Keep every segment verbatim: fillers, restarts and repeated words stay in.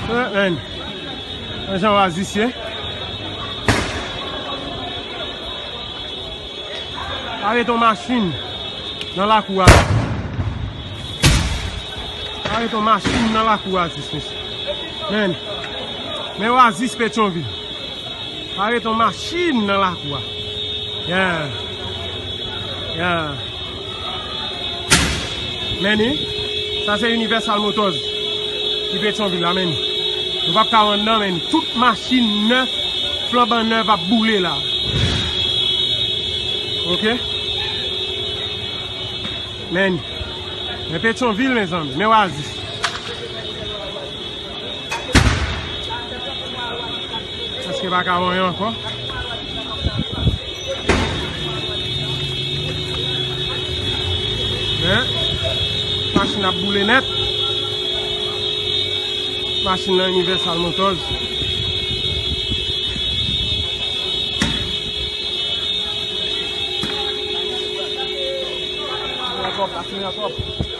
Eh, men. Men jan Oasis ye. Arete yon machin nan lakou a. Arete yon machin nan lakou Oasis, mesye. Men. Men Oasis Petyonvil. Arete yon machin nan lakou a. Yeah. Yeah. Men ni, sa se Universal Motors ki Petyonvil la, men ni. Nou p ap ka rann nan, men ni. Tout machin nèf, flanban nèf ap boule la. Oke? Men ni. Men Petyonvil, mezanmi. Men Oasis. Èske pa ka wè ankò? Men, machin ap boule nèt. Machin nan Universal Motors.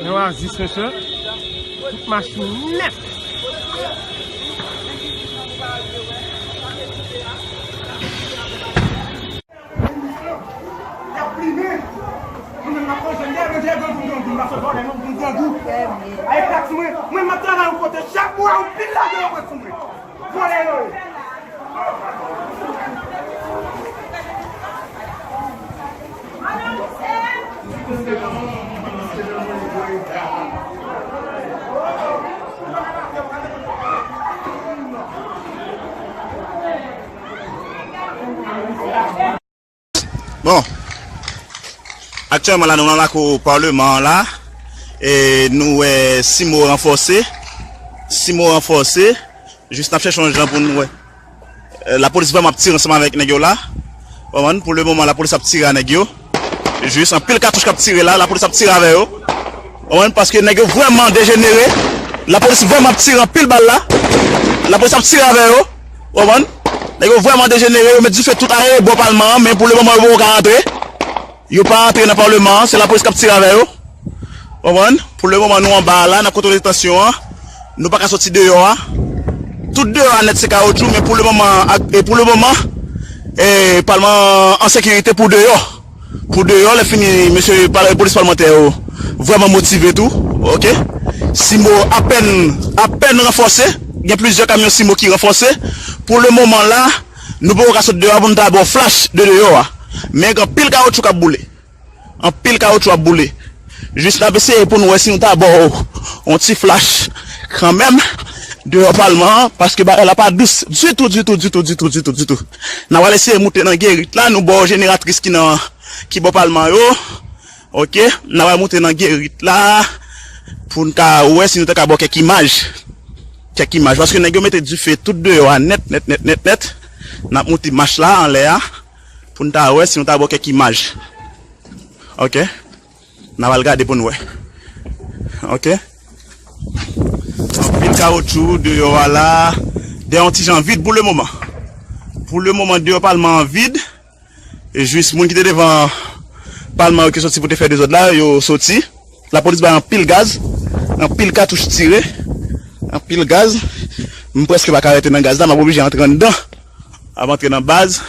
Men Oasis, mesye. Tout machin nèt. Bon, aktyèlman la, nou nan lakou palman an la, e nou wè Simo ranfòse, Simo ranfòse, jis n ap chèche yon jan pou nou wè. Eh, lapolis vrèman ap tire ansanm avèk nèg yo la. Konprann? Pou le moman, lapolis ap tire a nèg yo. Jis anpil katouch k ap tire la, lapolis ap tire avè yo. Konprann? Paske nèg yo vrèman dejenere. Lapolis vrèman ap tire anpil bal la. Lapolis ap tire avè yo. Konprann? Nèg yo vrèman dejenere, yo met dife tout arebò palman an, men pou le moman, yo poko ka rantre. Yo pa rantre nan palman an, se lapolis k ap tire avè yo. Konprann? Pou le moman, nou anba a la, n ap kontwole tansyon an. Nou pa ka soti deyò a. Tout deyò a nèt se kawotchou, men pou le moman, ak, e pou le moman, e, palman an sekirite pou deyò. Pou deyò, lè fini, mesye pal-, polis palmantè yo vrèman motive tou, oke? Simo apèn, apèn ranfòse, gen plizyè kamyon Simo ki ranfòse. Pou le moman la, nou poko ka sot deyò a pou nou ta ba w flach de deyò a. Men gen anpil kawotchou k ap boule. Anpil kawotchou ap boule. Jis n ap eseye pou n wè si nou ta ba w yon ti flach kanmenm deyò palman an, paske bagay la pa dous ditou, ditou, ditou, ditou, ditou, ditou. N a pral eseye moute nan gerit la, nou ba w jeneratris ki nan, ki bò palman yo. Oke, n a pral moute nan gerit la pou n ka wè si nou ta ka ba w kèk imaj. Kèk imaj, paske nèg yo mete dife tout deyò a nèt, nèt, nèt, nèt, nèt. N ap moute mach la anlè a pou n ta wè si nou ta ba w kèk imaj. Oke. N a pral gade pou n wè. Oke. Anpil kawotchou deyò a la. Deyò an ti jan vid pou le moman. Pou le moman, deyò palman an vid. E jis moun ki te devan palman yo ki soti pou te fè dezòd la, yo soti. Lapolis bay anpil gaz. Anpil katouch tire. Anpil gaz. M prèske pa ka rete nan gaz la, m ap oblije antre anndan. M ap antre nan baz.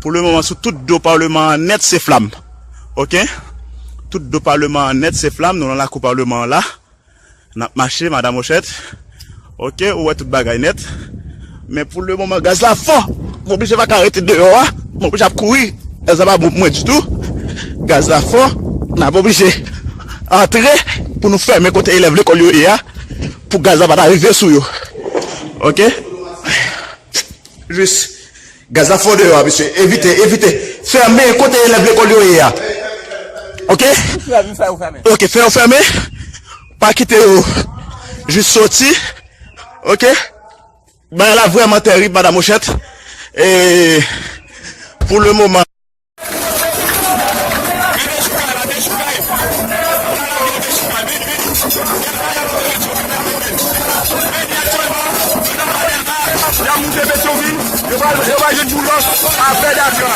Pou le moman, sou tout do palman an nèt, se flam. Oke? Tout do palman an nèt, se flam. Nou nan lakou palman an la. N ap mache, Madan Mochèt. Oke, ou wè tout bagay nèt. Men pou le moman, gaz la fò. M oblije pa ka rete deyò a. M oblije ap kouri. Gaz la pa bon pou mwen ditou. Gaz la fò. N ap oblije antre pou nou fèmen kote elèv lekòl yo ye a. Pou gaz la pa ta rive sou yo. Oke? Jis, gaz la fò deyò a, mesye. Evite, evite. Fèmen kote elèv lekòl yo ye a. Oke? Oke, fè yo fèmen. Pa kite yo jis soti. Oke? Bagay la vrèman tèrib, Madan Mochèt. E pou le moman, y ap moute Petyonvil, yo pral, yo pral jwenn Boulos avè Daka.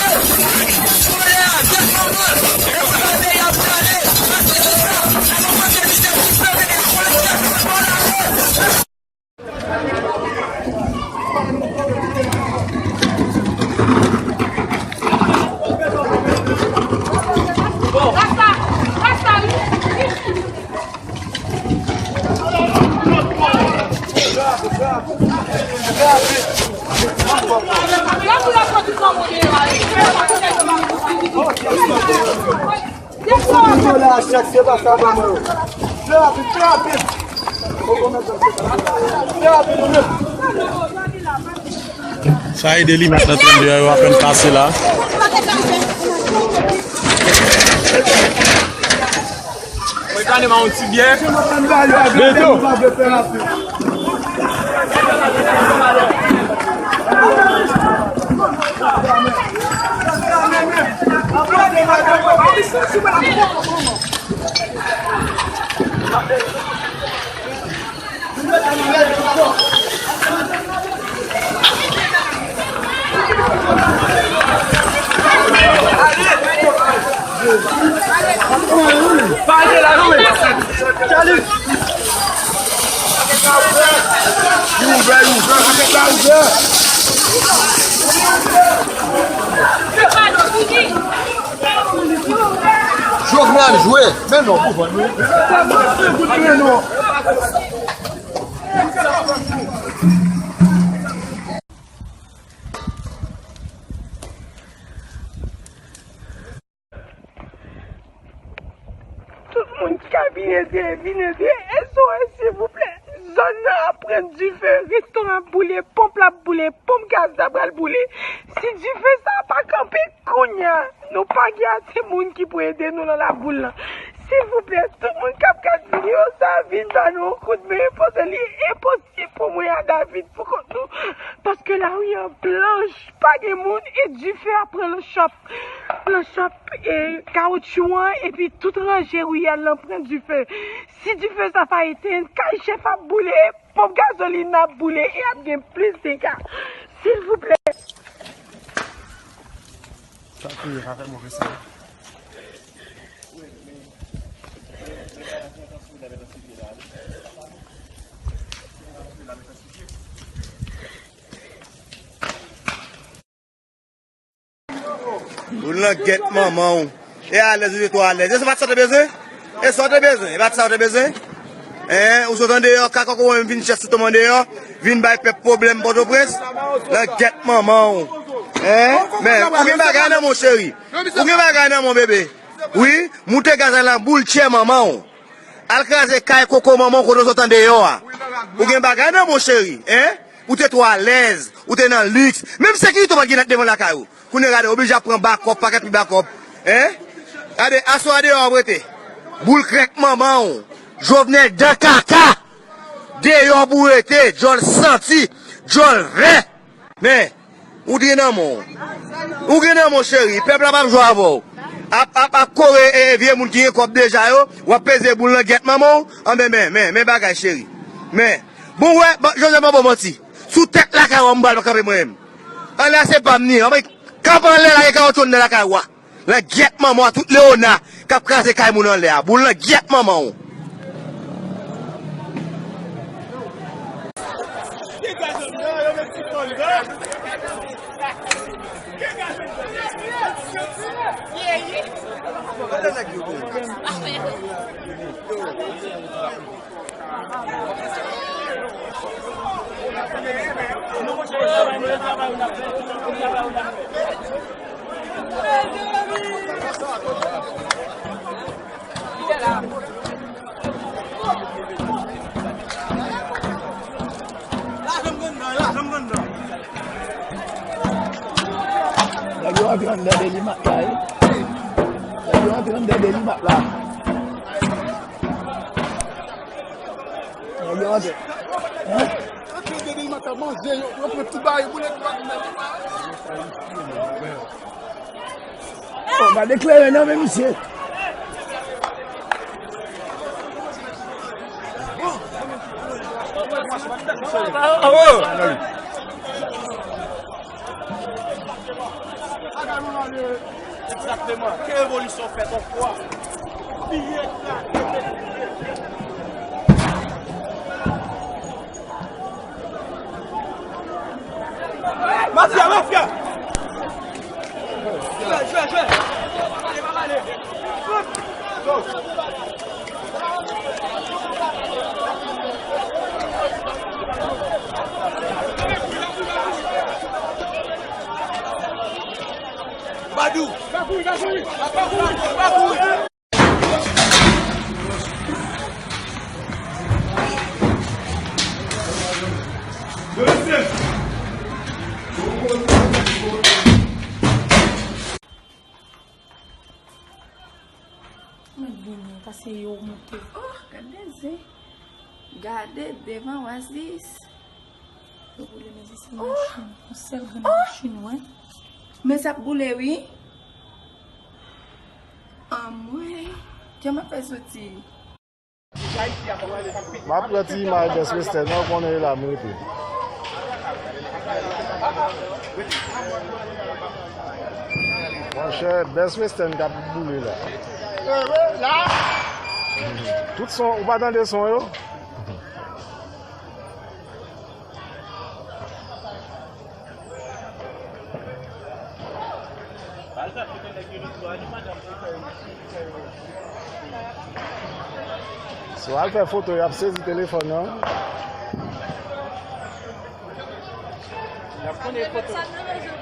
Sa e de li mentnan trannde an, yo apèn pase la. Mwen kane ma yon ti byè. Beto. Jovenel jwe, men non, pou vann wi. Tout moun ki ka vin ede, vin ede. S O S, silvouplè. Zòn nan ap pran dife, restoran ap boule, ponp la ap boule, ponp gaz la pral boule. Si dife sa a pa kanpe kounye a, nou pa gen ase moun ki pou ede nou nan laboul lan. Silvouplè, tout moun k ap gad videyo sa a, vin ba nou yon kout men, paske li enposib pou mwen a David pou kont nou, paske lari an blanch, pa gen moun, e dife ap pran nan chòp, nan chòp, e, kawotchou an, epi tout ranje riyèl lan pran dife. Si dife sa pa etenn, kay chèf ap boule, ponp gazolin nan ap boule, e ap gen plis dega. Silvouplè. Sa kriye, sa fè move san. Ou nan gyèt manman w. E alèz, ou te twò alèz. E se pa t sa w te bezwen? E sa w te bezwen? E pa t sa w te bezwen? Hein? Ou sot andeyò, kaka kòkòm vin chèch sou tonm andeyò, vin bay pèp pwoblèm Pòtoprens. Nan gyèt manman w. Hein? Men, ou gen bagay nan men w, cheri. Ou gen bagay nan men w, bebe. Wi, moute gaz la nan boul tchè manman w. Al kraze kay koko manman w kote w sot andeyò a. Ou gen bagay nan men w, cheri, hein? Ou te twò alèz, ou te nan liks. Menm sekirite w pa t gen nan devan lakay ou. Kounye a gade, oblije ap pran bakòp, pa ka pi bakòp. Hein? Gade, aswè a deyò w ap rete. Boul krèk manman w. Jovenel dan kaka. Deyò pou rete, djòl santi, djòl vè. Men, ou gen nan men w. Ou gen nan men w, cheri. Pèp la p ap jwe avè w. Ap, ap, ap kore, e, e, vye moun ki gen kòb deja yo, w ap peze boul nan gyèt manman w. Anben, men, men, men bagay, cheri. Men, bon, wè, bon, Joseph, pa bon manti. Sou tèt lakay w, m pral kanpe mwen menm. Anlè a se pa m ni. Anben, kanpe anlè la, gen kawotchou anndan lakay w a. Nan gyèt manman w a, tout Leona k ap kraze kay moun anlè a. Boul nan gyèt manman w. Nèg yo antre anndan delimat la, wi. Nèg yo antre anndan delimat la. Nèg yo antre. Hein? Antre anndan delimat la, manje, yo, yo pran tout bagay, boule tout bagay. Oh, gade kleren nan men misye. Egzakteman. Ke revolisyon fèt yon fwa. Piye kraze. Mafya, mafya! Jwe, jwe, jwe! Pa pale, pa pale! Badou! Pa kouri, pa kouri! Pa kouri, pa kouri! Se yo moute. Oh, gade zen. Gade devan Oasis. Yo boule, men se sèl machin. Yon sèl grenn machin, wè. Men sa ap boule, wi. Anmwey. Kè m ap fè soti. M ap pran ti imaj Best Western nan, ou konnen e la m rete. Monchè, Best Western k ap boule la. Tout son, ou pa tande son yo? Si w al fè foto, y ap sezi telefòn nan. Y ap konnen foto.